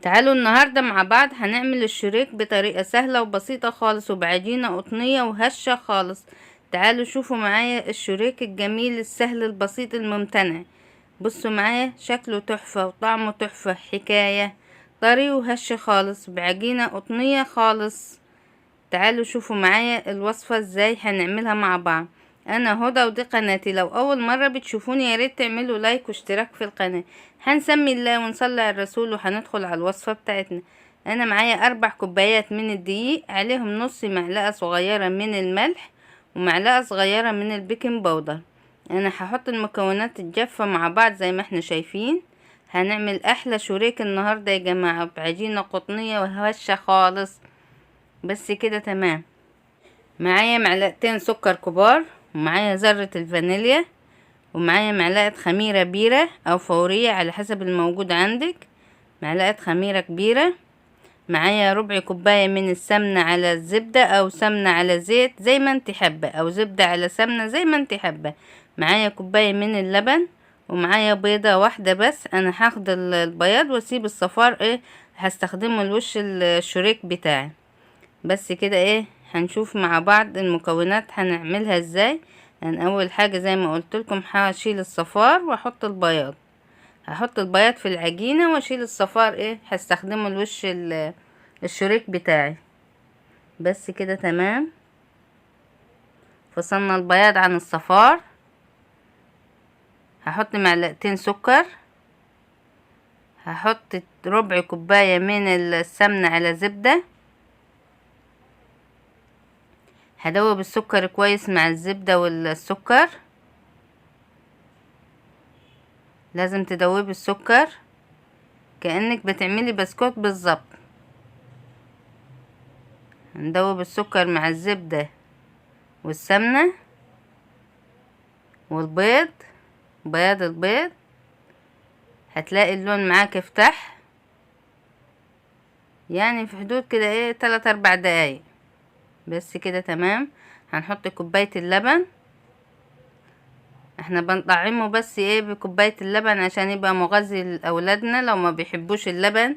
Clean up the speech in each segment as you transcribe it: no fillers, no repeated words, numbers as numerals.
تعالوا النهاردة مع بعض هنعمل الشريك بطريقة سهلة وبسيطة خالص وبعجينة قطنية وهشة خالص. تعالوا شوفوا معايا الشريك الجميل السهل البسيط الممتنع. بصوا معايا شكله تحفة وطعمه تحفة، حكاية طري وهش خالص بعجينة قطنية خالص. تعالوا شوفوا معايا الوصفة ازاي هنعملها مع بعض. انا هدى ودي قناتي، لو اول مرة بتشوفوني يا ريت تعملوا لايك واشتراك في القناة. هنسمي الله ونصلي على الرسول وهندخل على الوصفة بتاعتنا. انا معايا 4 كوبايات من الدقيق، عليهم نص معلقة صغيرة من الملح ومعلقة صغيرة من البيكنج باودر. انا هحط المكونات الجافة مع بعض زي ما احنا شايفين. هنعمل احلى شريك النهاردة يا جماعة بعجينة قطنية وهشة خالص. بس كده تمام. معايا معلقتين سكر كبار، ومعايا ذرة الفانيليا، ومعايا معلقة خميرة بيرة او فورية على حسب الموجود عندك، معلقة خميرة كبيرة. معايا ربع كوباية من السمنة على الزبدة او سمنة على زيت زي ما انت حابة، او زبدة على سمنة زي ما انت حابة. معايا كوباية من اللبن، ومعايا بيضة واحدة بس. انا هاخد البياض واسيب الصفار، هستخدمه لوش الشريك بتاعي. بس كده. هنشوف مع بعض المكونات هنعملها ازاي. انا اول حاجة زي ما قلت لكم هشيل الصفار واحط البياض. هحط البياض في العجينة واشيل الصفار، هستخدمه لوش الشريك بتاعي. بس كده تمام. فصلنا البياض عن الصفار. هحط معلقتين سكر، هحط ربع كوباية من السمنة على زبدة. هدوب السكر كويس مع الزبدة والسكر، لازم تدوبي السكر كأنك بتعملي بسكوت بالظبط. هندوب السكر مع الزبدة والسمنة والبيض، بياض البيض. هتلاقي اللون معاك افتح، يعني في حدود كده 3-4 دقايق. بس كده تمام. هنحط كوباية اللبن، احنا بنطعمه بس بكوباية اللبن عشان يبقى مغذي لأولادنا لو ما بيحبوش اللبن.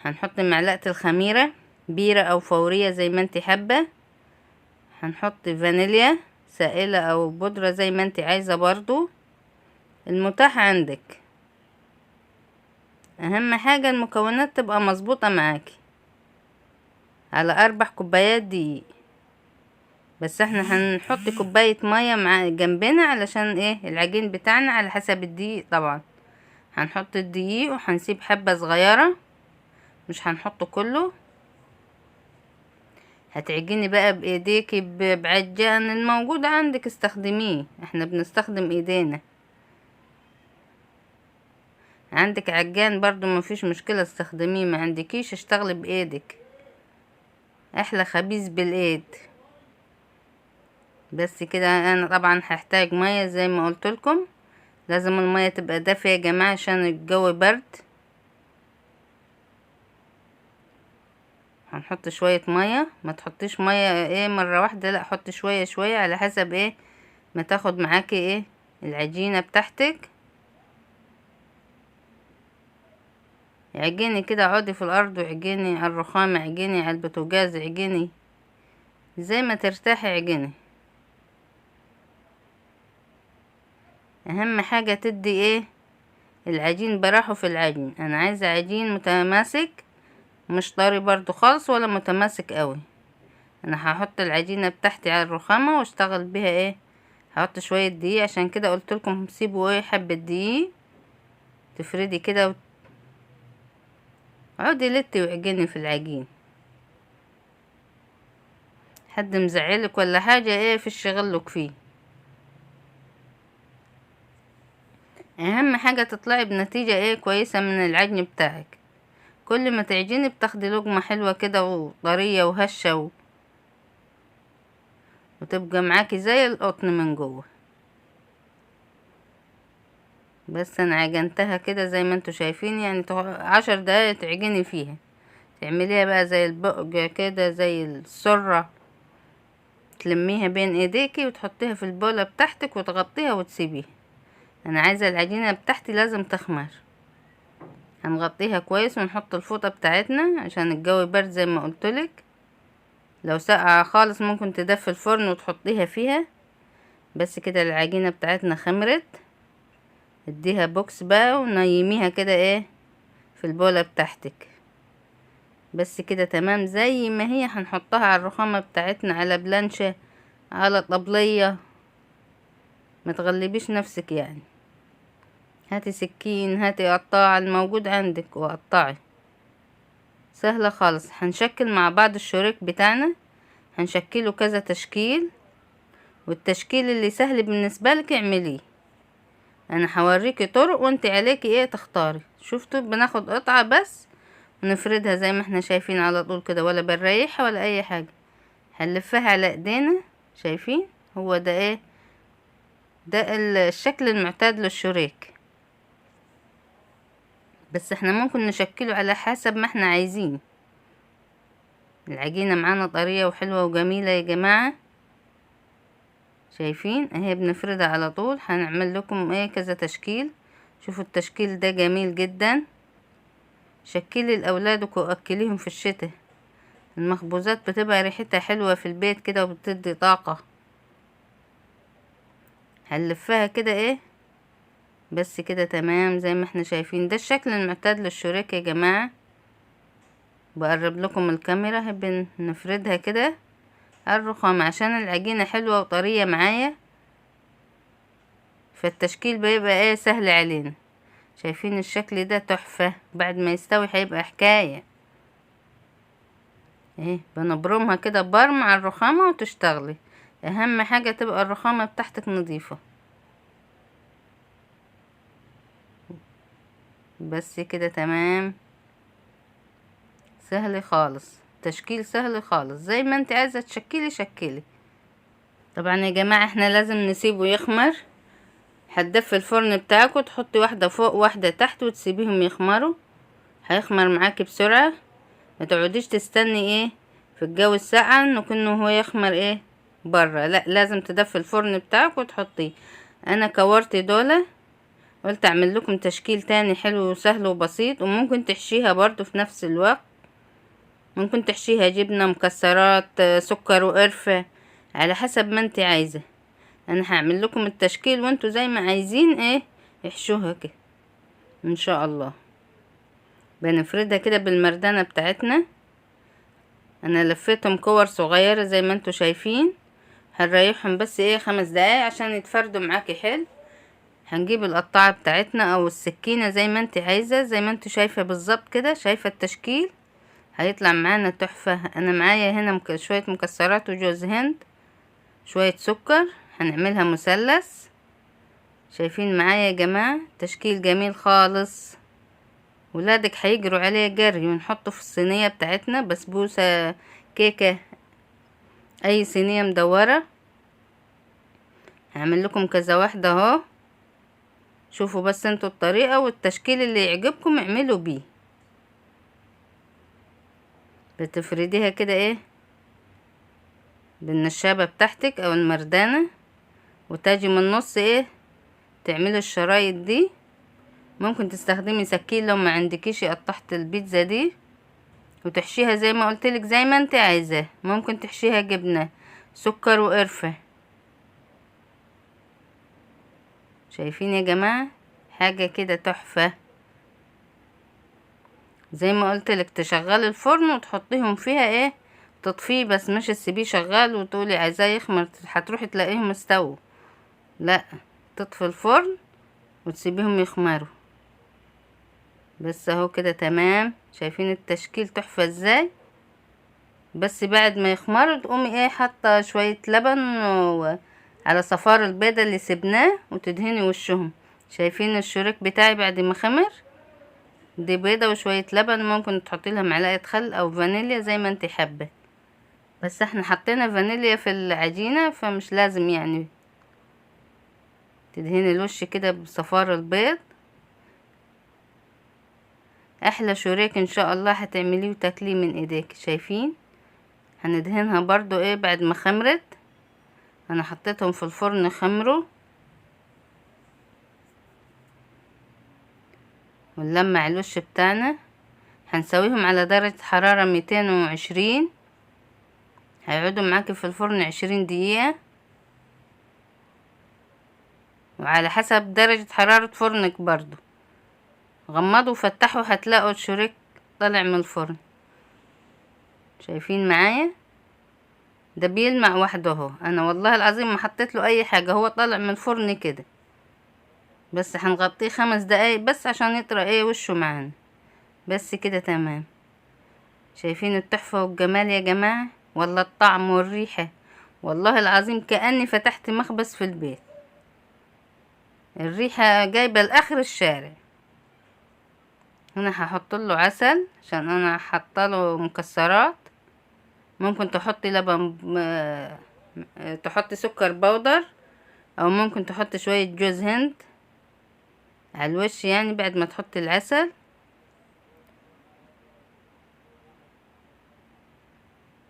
هنحط معلقة الخميرة بيرة او فورية زي ما انت حابة. هنحط فانيليا سائلة او بودرة زي ما انت عايزة برضو، المتاح عندك. اهم حاجة المكونات تبقى مظبوطة معاكي. على 4 كوبايات دقيق، بس احنا هنحط كوباية مية مع جنبنا علشان العجين بتاعنا على حسب الدقيق طبعا. هنحط الدقيق وهنسيب حبة صغيرة، مش هنحطه كله. هتعجني بقى بايديكي بعجان الموجود عندك استخدميه، احنا بنستخدم ايدينا. عندك عجان برضو مفيش مشكلة استخدميه، ما عندكيش اشتغلي بايدك، احلى خبيز بالايد. بس كده. انا طبعا هحتاج مية زي ما قلت لكم، لازم المية تبقى دافية يا جماعة عشان الجو برد. هنحط شوية مية، ما تحطيش مية مرة واحدة، لا حطي شوية شوية على حسب ما تاخد معاكي العجينة بتاعتك. عجيني كده، اقعدي في الارض وعجيني على الرخام، عجيني على البوتاجاز، عجيني زي ما ترتاحي عجيني. اهم حاجة تدي العجين براحه في العجين. انا عايزة عجين متماسك، مش طري برضو خالص ولا متماسك قوي. انا هحط العجينة بتاعتي على الرخامة واشتغل بيها هحط شوية دقيق، عشان كده قلت لكم سيبوا حبة دقيق. تفردي كده اقعدي لتي وعجني في العجين. حد مزعلك ولا حاجة في الشغل فيه. اهم حاجة تطلعي بنتيجة كويسة من العجن بتاعك. كل ما تعجني بتاخدي لقمة حلوة كده وطرية وهشة وتبقى معاكي زي القطن من جوه. بس انا عجنتها كده زي ما انتوا شايفين، 10 دقايق تعجني فيها. تعمليها بقى زي البقجة كده، زي السرة، تلميها بين ايديكي وتحطيها في البولة بتاعتك وتغطيها وتسيبيها. انا عايزة العجينة بتاعتي لازم تخمر. هنغطيها كويس ونحط الفوطة بتاعتنا عشان الجو برد زي ما قلتلك. لو ساقعة خالص ممكن تدفي الفرن وتحطيها فيها. بس كده العجينة بتاعتنا خمرت. اديها بوكس بقى ونيميها كده ايه في البولة بتاعتك. بس كده تمام زي ما هي. هنحطها على الرخامة بتاعتنا، على بلانشة، على طبلية. ما تغلبيش نفسك يعني، هاتي سكين، هاتي قطاعة الموجود عندك وقطعي، سهلة خالص. هنشكل مع بعض الشريك بتاعنا، هنشكله كذا تشكيل، والتشكيل اللي سهل بالنسبة لك اعمليه. انا هوريكي طرق وانت عليكي ايه تختاري. شفتوا بناخد قطعة بس ونفردها زي ما احنا شايفين على طول كده، ولا بنريحها ولا اي حاجة. هنلفها على ايدينا، شايفين هو ده ايه، ده الشكل المعتاد للشريك، بس احنا ممكن نشكله على حسب ما احنا عايزين. العجينة معانا طرية وحلوة وجميلة يا جماعة، شايفين اهي بنفردها على طول. هنعمل لكم ايه كذا تشكيل. شوفوا التشكيل ده جميل جدا. شكلي لاولادك واكليهم في الشتاء، المخبوزات بتبقى ريحتها حلوة في البيت كده وبتدي طاقة. هنلفها كده ايه بس كده تمام زي ما احنا شايفين. ده الشكل المعتاد للشريك يا جماعة. بقرب لكم الكاميرا، بنفردها كده على الرخام عشان العجينة حلوة وطرية معايا، فالتشكيل بيبقى ايه سهل علينا. شايفين الشكل ده تحفة، بعد ما يستوي هيبقى حكاية. ايه بنبرمها كده برم على الرخامة وتشتغلي. اهم حاجة تبقى الرخامة بتاعتك نظيفة. بس كده تمام، سهل خالص، تشكيل سهل خالص، زي ما انت عايزة تشكلي شكلي. طبعا يا جماعة احنا لازم نسيبه يخمر. هتدفي الفرن بتاعك وتحطي واحدة فوق واحدة تحت وتسيبيهم يخمروا، هيخمر معاكي بسرعة. ما تقعديش تستني ايه في الجو الساقع انه كأنه هو يخمر ايه برا، لا لازم تدفي الفرن بتاعك وتحطيه. انا كورت دولة، قلت اعمل لكم تشكيل تاني حلو وسهل وبسيط، وممكن تحشيها برضو في نفس الوقت. ممكن تحشيها جبنة، مكسرات، سكر وقرفة، على حسب ما انت عايزة. انا هعمل لكم التشكيل وانتوا زي ما عايزين ايه احشوها كده ان شاء الله. بنفردها كده بالمردانة بتاعتنا. انا لفيتهم كور صغيرة زي ما انتوا شايفين. هنريحهم بس ايه 5 دقايق عشان يتفردوا معاكي حلو. هنجيب القطاعة بتاعتنا او السكينة زي ما انت عايزة، زي ما انتوا شايفة بالظبط كده. شايفة التشكيل هيطلع معانا تحفة. انا معايا هنا شوية مكسرات وجوز هند، شوية سكر، هنعملها مثلث. شايفين معايا يا جماعة تشكيل جميل خالص، ولادك هيجروا عليه جري. ونحطه في الصينية بتاعتنا، بسبوسة، كيكة، اي صينية مدورة. هعمل لكم كذا واحدة اهو، شوفوا بس انتوا الطريقة والتشكيل اللي يعجبكم اعملوا بيه. بتفرديها كده ايه بالنشابة بتاعتك او المردانة، وتاجي من النص ايه تعملي الشرايط دي. ممكن تستخدمي سكين لو ما عندكيش قطعت البيتزا دي، وتحشيها زي ما قلتلك زي ما انت عايزاه. ممكن تحشيها جبنة، سكر وقرفة. شايفين يا جماعة حاجة كده تحفة. زي ما قلتلك تشغلي الفرن وتحطيهم فيها ايه تطفيه، بس مش تسيبيه شغال وتقولي عايزاه يخمر، هتروحي تلاقيهم استووا. لا، تطفي الفرن وتسيبيهم يخمروا. بس اهو كده تمام. شايفين التشكيل تحفة ازاي. بس بعد ما يخمروا تقومي ايه حاطة شوية لبن على صفار البيضة اللي سبناه وتدهني وشهم. شايفين الشريك بتاعي بعد ما خمر، دي بيضة وشوية لبن، ممكن تحطي لها معلقة خل او فانيليا زي ما انت حابة، بس احنا حطينا فانيليا في العجينة فمش لازم يعني. تدهني الوش كده بصفار البيض. احلى شريك ان شاء الله هتعمليه وتاكليه من ايديك. شايفين هندهنها برضو ايه بعد ما خمرت. انا حطيتهم في الفرن خمروا. ونلمع الوش بتاعنا. هنسويهم على درجة حرارة 220، هيقعدوا معاكي في الفرن 20 دقيقة، وعلى حسب درجة حرارة فرنك برضو. غمضوا وفتحوا هتلاقوا الشريك طالع من الفرن. شايفين معايا؟ ده بيلمع وحده اهو، انا والله العظيم ما حطيت له اي حاجة، هو طالع من الفرن كده. بس هنغطيه 5 دقايق بس عشان يطرى وشه معانا بس كده. تمام. شايفين التحفة والجمال يا جماعة؟ والله الطعم والريحة، والله العظيم كأني فتحت مخبز في البيت. الريحة جايبة لآخر الشارع. هنا هحط له عسل عشان انا حاطه له مكسرات. ممكن تحطي لبن، تحطي سكر بودر، او ممكن تحطي شوية جوز هند على الوش بعد ما تحطي العسل.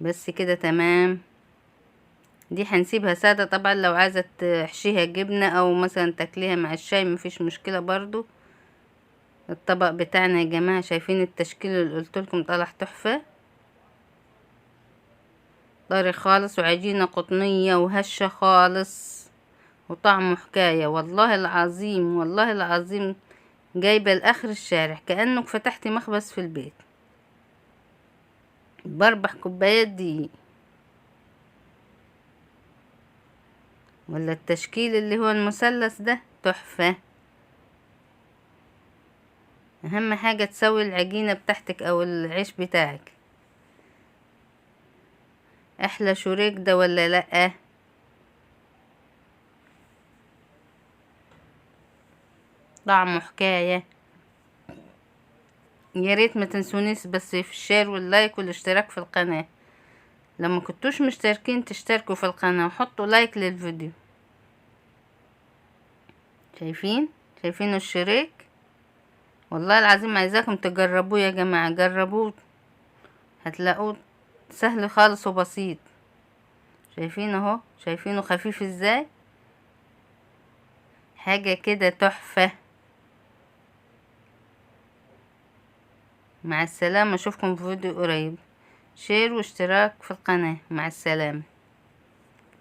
بس كده تمام. دي هنسيبها سادة. طبعا لو عايزة تحشيها جبنة او مثلا تاكليها مع الشاي مفيش مشكلة برضو. الطبق بتاعنا يا جماعة شايفين التشكيل اللي قلت لكم طلع تحفة، طري خالص وعجينة قطنية وهشة خالص وطعمه حكاية والله العظيم، والله العظيم جايبة لآخر الشارع كأنك فتحتي مخبز في البيت. ب4 كوبايات دقيق. ولا التشكيل اللي هو المثلث ده تحفة. اهم حاجة تسوي العجينة بتاعتك او العيش بتاعك. احلى شريك ده ولا لأ؟ طعمه حكاية. يا ريت ما تنسونيش بس في ال share وال like والاشتراك في القناة. لما كنتوش مشتركين تشتركوا في القناة وحطوا like للفيديو. شايفين الشريك؟ والله العظيم عايزاكم تجربوه يا جماعة، جربوه هتلاقوه سهل خالص وبسيط. شايفين اهو، شايفينه خفيف ازاي، حاجة كده تحفة. مع السلامة، اشوفكم في فيديو قريب. share واشتراك في القناة. مع السلامة.